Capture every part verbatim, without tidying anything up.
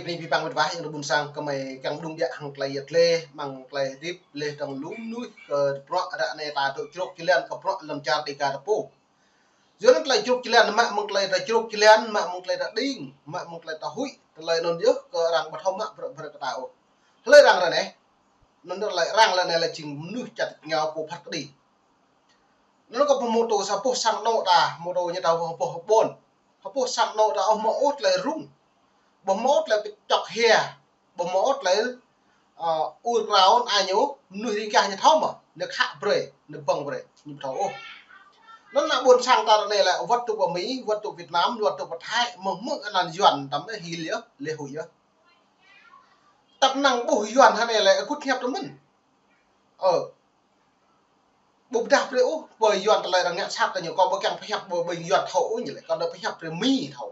Anai ƀing ƀăng mĭt wa ayŏng adơi ƀôn sang, kơmơi kiăng đung biă hăng tơlơi yet lĕ, mơ̆ng tơlơi hơdip lĕ dơ̆ng lŏm mơnuih kơ bruă ră anai ta dŏ čruk jơlan kơ bruă lŏn čar Dega ta pô. Yua anŭn tơlơi čruk jơlan mă mơ̆ng tơlơi ta čruk jơlan, mă mơ̆ng tơlơi ta đing, mă mơ̆ng tơlơi ta huĭ, tơlơi anŭn yơh kơ arăng ƀu thâo mă bruă bruă kơ ta ôh. Hlơi arăng ră anai, anŭn tơlơi arăng ră anai lĕ jing mơnuih čăt ngao pô phat kơđi. Anŭn kơ pơmôtô sa boh sang anŏ ta, môtô ñu ta boh boh ƀôn. Sa boh sang anŏ ta ƀu hmâo ôh tơlơi rŭng. Ƀu hmâo ôh tơlơi pơčŏk hia. Ƀu hmâo ôh tơlơi, ơ, ur krao ôh, ai ñu, mơnuih rĭng gah ñu thâo mơ̆, ñu khă brơi, ñu ƀơ̆ng brơi, ñu ƀu thâo ôh. Anŭn ană ƀôn sang ta ră anai lĕ wơ̆t dŏ pơ Mi, wơ̆t dŏ Việt Nam, wơ̆t dŏ pơ Thái, mơ̆ng mơ̆ng anăn Yuan, tăm lĕ hil yơh, lĕ huĭ yơh. Tăp năng ƀuh Yuan hă anai lĕ kŭt hiăp tơ mơ̆n. Ơ. Ƀu pơdah brơi ôh, ƀơi Yuan tơlơi arăng ngă sat kơ ñu, kâo ƀu kiăng pơhiăp ƀơi, ƀơi Yuan thâo ôh ñu lĕ, kâo đa pơhiăp brơi Mi thâo.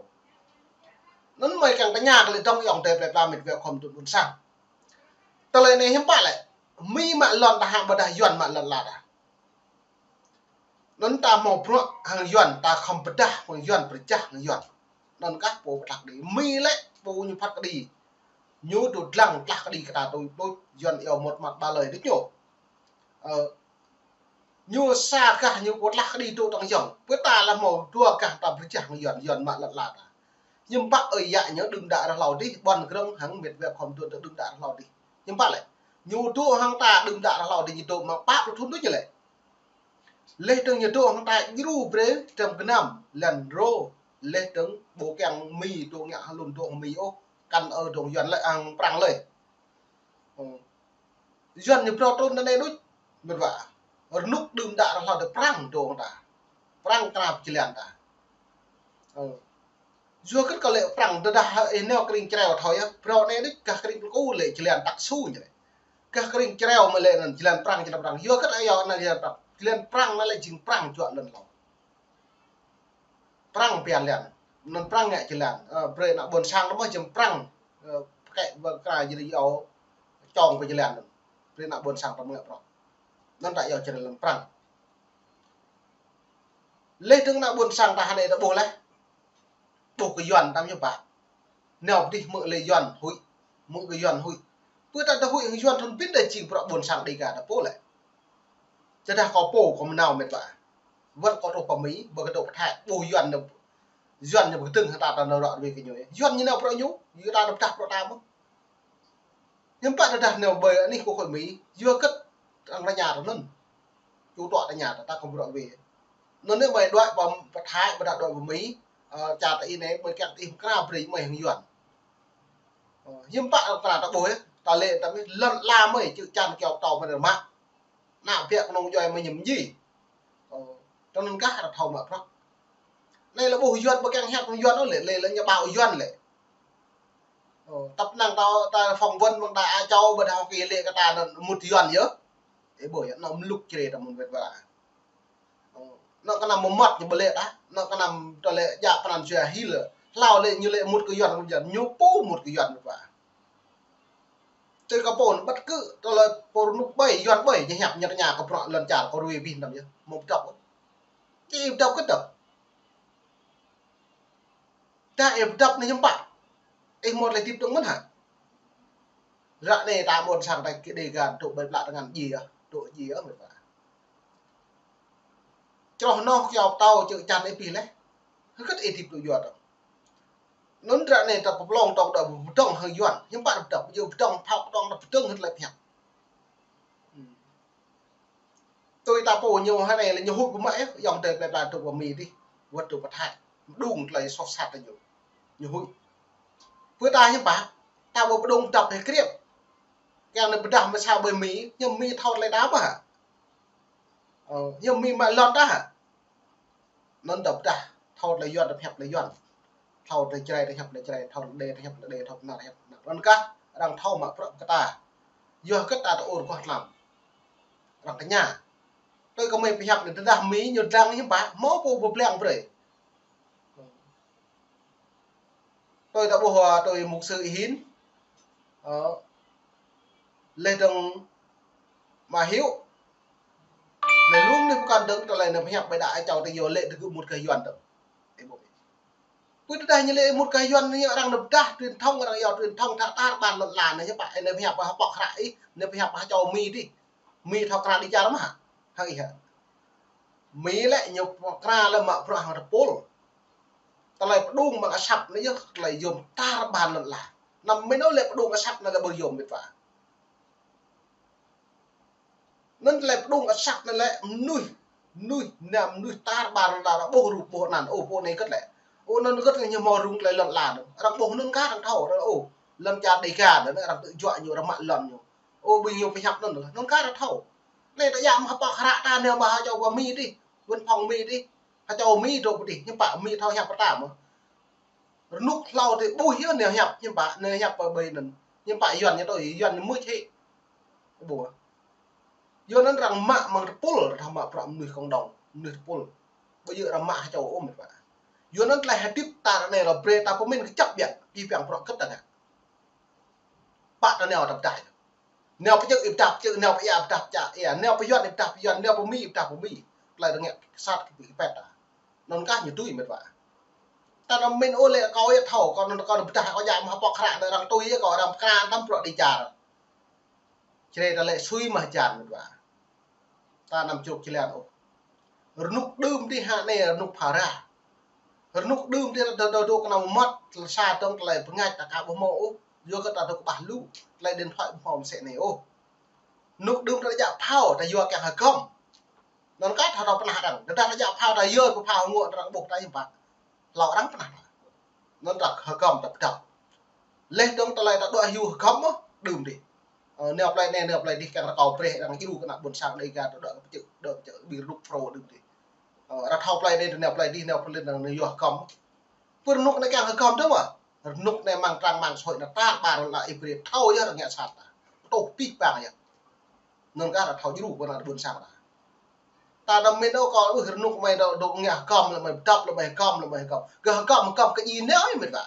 Anŭn mơi kiăng tơña kơ lĕ dơ̆ng ayŏng adơi plơi pla mĭt wa khŏm tŭ ƀôn sang. Tơlơi anai hiư̆m pă lĕ, Mi mă lŏn ta hă ƀôdah Yuan mă lŏn la ta. Anŭn ta hmâo bruă hăng Yuan, ta khŏm pơdah hăng Yuan, pơrơjah hăng Yuan. Anŭn kah pô pơtlah kơđi. Mi lĕ pô ñu phat kơđi. Ñu dŏ dlăng tlah kơđi kơ ta tui tui, Yuan iâu mŭt măt ba lơi đôč ñu. Ơ, ñu sa gah ñu pô tlah kơđi dŏ tŏng yŏng. Pơ ta lĕ hmâo dua gah ta pơrơjah hăng Yuan, Yuan mă lŏn la ta. Hiư̆m pă ơi yă ñu đưm đă rơhlâo dih, ƀuăn grơ̆ng hăng mĭt wa khŏm tŭ đưm đă rơhlâo dih. Hiư̆m pă lĕ, ñu dŏ hăng ta đưm đă rơhlâo dih ñu dŏ mă pă pluh thŭn đôč ñu lĕ. Leh dơ̆ng ñu dŏ hăng ta djru brơi trăm gơnam lăn rô. Leh dơ̆ng ƀu kiăng Mi dŏ ngă hơlŭn dŏ hăng Mi ôh. Kăn ơ dŏ Yuan lĕ hăng Prăng lơi. Ơ. Yuan ñu phrâo trŭn anai đôč. Mĭt wa. Rơnŭk đưm đă rơhlâo dih Prăng dŏ hăng ta. Prăng krăp jơlan ta. Ơ. Yua kơ kơ lĕ Prăng tơdah ih nao kring čreo thâo yơh. Phrâo anai đôč gah kring Pleiku lĕ jơlan tăk su ñu lĕ. Gah kring čreo mơ̆ lĕ anŭn jơlan Prăng, jơlan Prăng. Yua kơ ayŏng anŭn jơlan Prăng. Jơlan Prăng anŭn lĕ jing Prăng juă lŏn hlâo. Prăng pia lĕ. Anŭn Prăng ngă jơlan. Ơ, brơi ană ƀôn sang ta mơ̆ jing Prăng. Ơ, pơkĕ ƀơi kra jơlan yơh čong pơ jơlan anŭn. Brơi ană ƀôn sang ta mơ̆ ngă prŏng. Anŭn ta yua jơlan Prăng. Leh dơ̆ng ană ƀôn sang ta hă anai ta ƀuh leh. Ƀuh kơ Yuan tăm ñu pă. Nao pơdih hmư̆ lĕ Yuan huĭ, hmư̆ kơ Yuan huĭ. Pơ ta ta huĭ hăng Yuan thŭn pĭn đa jing bruă ƀôn sang Dega ta pô lĕ. Tơdah kâo pô kâo mơnao mĭt wa. Wơ̆t kâo truh pơ Mi, ƀơi kơ dŏ pơ Thái, ƀuh Yuan ñu, Yuan ñu pơkơdơ̆ng hăng ta ta nao ră ruai kơ ñu. Yuan ñu nao bruă ñu, yua ta nao pơdah bruă ta mơ̆n. Hiư̆m pă tơdah nao ƀơi anih kơ khối Mi, yua kơ arăng rơña ta anŭn. Ču tuă tơña ta, ta khŏm bruă wê. Anŭn anai mơi đuaĭ pơ, pơ Thái, ƀôdah đuaĭ pơ Mi, ơ, čar ta ih anai, mơi kiăng ta ih mơkra brơi mơi hăng Yuan. Ơ, hiư̆m pă kơ ta ƀuh yơh, ta lĕ ta mĭn, lŏn la mơi, čư̆ čan kiao pơtâo mơi rơmă. Ană biă kơnung djuai mơi ñu mơñi. Ơ, tơ anŭn kah ta thâo mă prăk. Anai lĕ ƀuh Yuan ƀu kiăng hiăp Yuan ôh lĕ, lĕ lĕ ñu ƀao Yuan lĕ. Ơ, tăp năng ta, ta phỏng vấn mơ̆ng ta Á Châu ƀôdah Hoa Kỳ lĕ kơ ta anŭn mŭt Yuan yơh. Ê ƀuh yơh, anŭn mlŭk čre ta mŭn wet wa. Ơ, anŭn kơnăm mơmŏt ñu ƀu lĕ ta, anŭn kơnăm ta lĕ djă pran jua hil. Hlâo lĕ ñu lĕ mŭt kơ Yuan kơ Yuan, ñu pô mŭt kơ Yuan wet wa. Tui kơ pô anŭn ƀăt kơ, ta lĕ pô rơnŭk ƀai, Yuan ƀai, ñu hiăp ñu tơña kơ bruă lŏn čar kơ ruai ƀing anăm yơh, mơ̆ pơdŏp. Či pơdŏp kơ dŏp. Tơdah ih pơdŏp anai hiư̆m pă. Ih mŭt lĕ hơdip dơ̆ng mơ̆n hă. Ră anai ta ƀôn sang ta kơ Dega dŏ ƀơi plă tơngan djai yơh, dŏ djai yơh mĭt wa. Čroh noh kiao pơtâo čư̆ čan ih pih leh. Hơget ih hơdip dŏ yua dơ̆ng. Anŭn ră anai ta pơplông tŏng đa pơdơ̆ng hăng Yuan. Hiư̆m pă pơdŏng, yua pơdŏng phao pơdŏng ta pơdơ̆ng hơget tơlơi pơhiăp. Tui ta pô ñu hă anai lĕ ñu huĭ pơmă yơh, ayŏng adơi plơi pla dŏ pơ Mi dih. Wơ̆t dŏ pơ Thái. Mơđung tơlơi soh sat ta ñu. Ñu huĭ. Pơ ta hiư̆m pă, ta ƀu pơđung pơdŏp hĭ kriăp. Kiăng anai pơdah mơ̆ sa ƀơi Mi, ñu Mi thâo tơlơi ta mơ̆ hă. Ơ, ñu Mi mă lŏn ta hă. Anŭn ta pơdah, thâo tơlơi Yuan ta pơhiăp tơlơi Yuan. Thâo tơlơi Jrai ta hiăp tơlơi Jrai, thâo tơlơi Đê ta hiăp tơlơi Đê, thâo tơnah hiăp tơnah. Anŭn kah, arăng thâo mă bruă kơ ta. Yua kơ ta ta ur kơ hlăm. Arăng tơña. Tui kơ mơi pơhiăp anai tơdah Mi ñu dlăng hiư̆m pă, hmâo pô pơblang brơi. Tui ta ƀuh, ơ, tui mục sư Hin. Ơ. Leh dơ̆ng Ma Hiếu. Leh lŭm anai pơkŏn dơ̆ng tơlơi anai pơhiăp ƀơi đa Á Châu ta yua lĕ ta gơ̆ mŭt kơ Yuan dơ̆ng. Ê ƀuh. Pơ tơdah ñu lĕ mŭt kơ Yuan ñu arăng nao pơdah truyền thông, arăng yua truyền thông thâo tar ƀar lŏn ala anai, ñu pă, anai pơhiăp hơpŏk hră ih, anai pơhiăp hơčâo Mi dih. Mi thâo krăn đi čar mơ̆ hă? Hăng ih hă? Mi lĕ ñu krăn lĕ mă bruă hăng tơpul. Tơlơi pơdŏng mơ̆ng asăp anai yơh, tơlơi yôm tar ƀar lŏn ala. Anăm mĭn ôh lĕ pơdŏng asăp anai lĕ ƀu yôm mĕt wa. Anŭn tơlơi pơdŏng asăp anai lĕ mơnuih, mơnuih, anăm mơnuih tar ƀar lŏn ala ƀuh rup ƀuh anăn, ôh, pô anai hơgĕt lĕ. Ôh, anŭn hơgĕt ñu hmâo rŭng tơlơi lŏn ala anŭn. Arăng ƀuh anŭn kah arăng thâo, arăng ôh, lŏn čar Dega anŭn, arăng tŭ juă ñu, arăng mă lŏn ñu. Ôh, ƀing ñu pơhiăp anŭn, anŭn kah arăng thâo. Anai ta djă mă hơpŏk hră ta nao mă hơčâo pơ Mi dih, văn phòng Mi dih, hơčâo Mi dŏ pơ dih, hiư̆m pă Mi thâo hiăp pơ ta mơ̆. Rơnŭk hlâo tơlơi ƀuh yơh nao hiăp, hiư̆m pă, nao hiăp pơ ƀơi anŭn. Hiư̆m pă Yuan ñu tui, Yuan ñu mŭt hĭ. Ƀuh. Yuan anŭn arăng mă mơ̆ng tơpul, arăng mă prăk mơnuih cộng đồng, mơnuih tơpul. Ƀu djơ̆ arăng mă hơčâo ôh mĕt wa. Yuan anŭn tơlơi hơdip ta ră anai lŏ brơi ta pơmĭn kơjăp biă, pih piăng prăk kơt ta ngă. Pă ta nao ta pơdah. Nao pơ čư̆ ih pơdah pơ čư̆, nao pơ ia pơdah pơ ia, nao pơ Yuan ih pơdah pơ Yuan, nao pơ Mi ih pơdah pơ Mi. Tơlơi arăng ngă sat kơ pơpĕt ta. Anŭn kah ñu tui mĕt wa. Ta anăm mĭn ôh lĕ kâo yơh thâo, kâo anŭn kâo pơdah kâo djă mă hơpŏk hră anŭn arăng tui yơh kâo arăng pơkra tăm prăk đi čar. Čơrĕ ta lĕ sui mă hơjan mĕt wa. Ta anăm čruk čơlan ôh. Rơnŭk đưm dih hă anai rơnŭk phara. Rơnŭk đưm dih ta dŏ dŏ kơnơ̆ng mơmŏt, tơlơi sa dơ̆ng tơlơi pơngač ta ka ƀu hmâo ôh. Yua kơ ta dŏ kơƀah lu, tơlơi điện thoại ƀu hmâo mơsĕ anai ôh. Rơnŭk đưm ta djă phao, ta yua kiăng hơgŏm. Anŭn kah ta thâo pơnah arăng. Tơdah ta djă phao ta yơh pơ phao hơngŏ arăng ƀuh ta hiư̆m pă. Hlâo arăng pơnah ta. Anŭn ta hơgŏm ta pơdŏp. Leh dơ̆ng tơlơi ta dŏ hyu hơgŏm mơ̆, đưm dih. Ơ, nao plơi anai, nao plơi dih kiăng rơkâo brơi arăng djru kơ ană ƀôn sang Dega ta dŏ pơ čư̆, dŏ pơ čư̆ ƀing rơnŭk pro đưm dih. Ơ, arăng thâo plơi anai, nao plơi dih, nao plơi anŭn yua hơgŏm. Pơ rơnŭk anai kiăng hơgŏm dơ̆ng mơ̆. Rơnŭk anai mơ̆ng trang mạng xã hội anai tar ƀar lŏn ala ih brơi thâo yơh arăng ngă sat ta. Pơtô pih pang yơh. Anŭn kah arăng thâo djru kơ ană ƀôn sang ta. Ta anăm mĭn ôh kâo, ơ, rơnŭk mơi dŏ, dŏ ngă hơgŏm lĕ mơi pơdŏp lĕ mơi hơgŏm lĕ mơi hơgŏm. Gơ̆ hơgŏm hơgŏm kơ djai nao ih mĕt wa.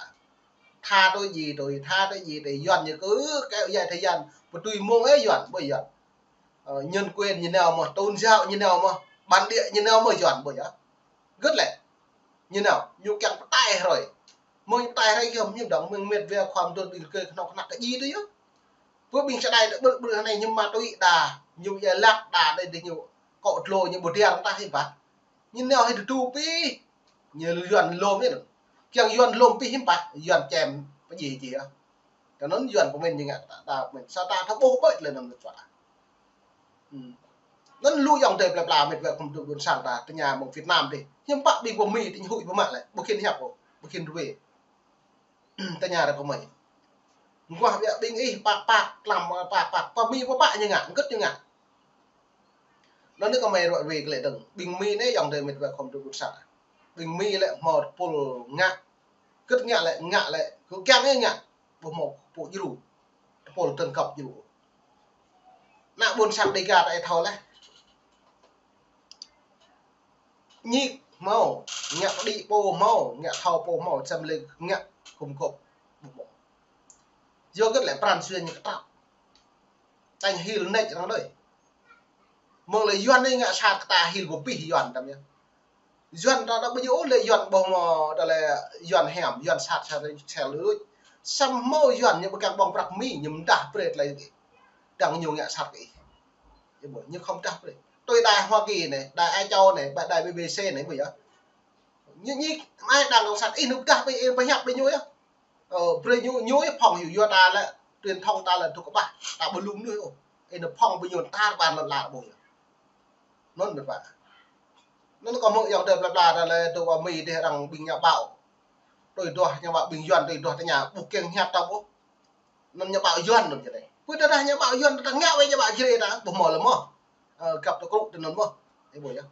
Tha tui djai tui, tha tui djai tui, Yuan ñu kơ, kơ yai tha Yuan, pơtui mơ̆ng ơ Yuan, ƀu Yuan. Ơ, nhân quyền ñu nao mơ̆, tôn giáo ñu nao mơ̆, bản địa ñu nao mơ̆ Yuan ƀu yơh. Hơgĕt lĕ. Ñu nao, ñu kiăng pơtai hrơi. Mơ̆ng ñu pơtai hrơi kơ ñu dŏng mơ̆ng mĕt wa khua mơdôn ƀing kơ kơnơ̆ng kơnăk kơ djai tui yơh. Pơ ƀing sa đai tơ ƀrư̆ ƀrư̆ anai ñu ma tui đa, ñu ia lăk đa đa dih ñu kŏ dlô ñu ƀu diar ta hiư̆m pă. Ñu nao hĭ tơdu pih. Ñu Yuan lŏm yơh. Kiăng Yuan lŏm pih hiư̆m pă, Yuan čem pơdjai djai yơh. Tơ anŭn Yuan pơmĭn ñu ngă ta, ta pơmĭn. Sa ta thâo ƀuh ƀơi tơlơi anŭn mĕt wa. Hm. Anŭn lu ayŏng adơi plơi pla mĕt wa khŏm dŏ ƀôn sang ta, tơña mơ̆ng Việt Nam dih. Hiư̆m pă ƀing pơ Mi dih ñu huĭ pơmă lĕ, ƀu khĭn hiăp ôh, ƀu khĭn ruai. Tơña ră kơ mơi. Mơguah biă ƀing ih păk păk, tlam păk păk, pơ Mi pơpă ñu ngă, hơgĕt ñu ngă. Anŭn anai kơ mơi ruai ruai kơ lĕ dơ̆ng. Ƀing Mi anai ayŏng adơi mĕt wa khŏm dŏ ƀôn sang. Ƀing Mi lĕ hmâo tơpul ngă. Hơgĕt ngă lĕ, ngă lĕ, kơ kiăng ih ngă. Ƀu hmâo pô djru. Tơpul tơngkăp djru. Ană ƀôn sang Dega ta ih thâo laih. Ñik hmâo, ngă pơđĭ pô hmâo, ngă thâo pô hmâo, čăm lĕ ngă kŭm kŏp ƀu hmâo. Yua hơgĕt lĕ pran jua ñu kơtrăp. Tañ hil nač arăng đơi. Mơ̆ng lĕ Yuan anai ngă sat kơ ta hil pơpih Yuan tăm yơh. Yuan ta dŏ ƀu djơ̆ ôh lĕ Yuan ƀuh mơ̆ ta lĕ Yuan hiam, Yuan sat sat sel lưč. Samơ̆ Yuan ñu ƀu kiăng ƀơ̆ng prăk Mi, ñu mơdah brơi tơlơi dăng ñu ngă sat kơ ih. Yơh ƀuh, ñu khŏm mơdah brơi. Tui đài Hoa Kỳ anai, đài Á Châu anai, đài B B C anai ƀuh yơh. Ñu ñi mai đảng cộng sản ih nao pơdah ƀing ih pơhiăp ƀing ñu yơh. Ơ, brơi ñu, ñu yơh phŏng yua ta lĕ, truyền thông ta lĕ dŏ kơƀah, ta ƀu lŏm mơnuih ôh. Ih nao phŏng ƀing ñu tar ƀar lŏn ala ƀuh yơh. Anŭn mĕt wa. Anŭn kơ mơ̆ng ayŏng adơi plơi pla ta lĕ dŏ pơ Mi dih arăng ƀing nhà báo. Tui duah nhà báo ƀing Yuan tui duah tơña ƀu kiăng hiăp ta ƀuh. Anŭn nhà báo Yuan anŭn čơđai. Pơ tơdah nhà báo Yuan ta ngă wai nhà báo Jrai ta ƀu hmâo lĕ mơ̆. Ơ, găp tơkrŭ tơ anŭn mơ̆. Ih ƀuh yơh.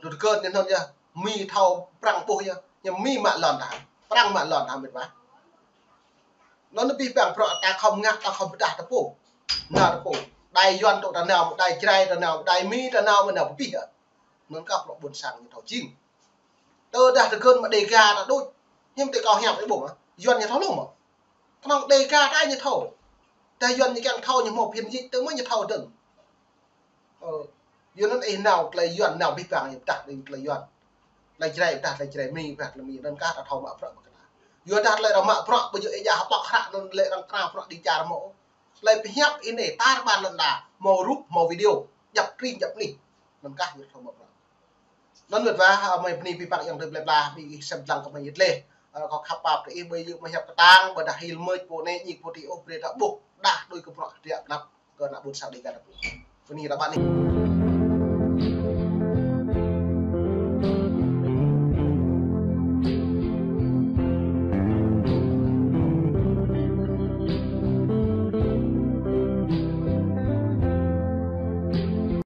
Tui tơkơt anŭn yơh. Mi thâo prăng ƀuh yơh. Ñu Mi mă lŏn ta. Prăng mă lŏn ta mĕt wa. Anŭn pih păng prăk ta khŏm ngă ta khŏm pơdah tơpul. Nao tơpul. Đài Yuan tŭ ta nao, đài Jrai ta nao, đài Mi ta nao, mơ̆ nao pơpih yơh. Anŭn kơ prăk ƀôn sang ñu thâo jing. Tơdah tơgơ̆n mă Dega ta đôč. Hiư̆m tơ kâo hiăp ih ƀuh mơ̆. Yuan ñu thâo lŏm mơ̆. Kơnơ̆ng Dega ta ñu thâo. Tơdah Yuan ñu kiăng thâo ñu hmâo phiên dịch tơ mơ̆ ñu thâo dơ̆ng. Ơ, Yuan anŭn ih nao tơlơi Yuan nao pih păng ñu pơdah đĭ tơlơi Yuan. Tơlơi Jrai, dah tơlơi Jrai Mi, dah tơlơi Mi, anŭn kah ta thâo mă bruă kơ ta. Yua dah tơlơi arăng mă bruă, ƀu djơ̆ ih djă hơpŏk hră, anŭn lĕ arăng krao bruă ding čar mơ̆. Tơlơi pơhiăp anai tar ƀan lŏn ala, hmâo rup, hmâo video, djăp tring, djăp anih. Anŭn kah ñu thâo mă bruă. Anŭn wơ̆t wa, ơ, mơi bơni abih bang ayŏng adơi plơi pla, ƀing ih sem lăng kơ mơi yơh lĕ. Ơ, kâo khăp pap kơ ih, ƀơi yơh mơi hiăp kơtang, ƀôdah hil mơ̆ pô anai, ñik pô adih ôh, brơi ta ƀuh, dah tui kơ bruă hơdră tơnap, kơ ană ƀôn sang Dega ta. Bơni ră ƀan ih.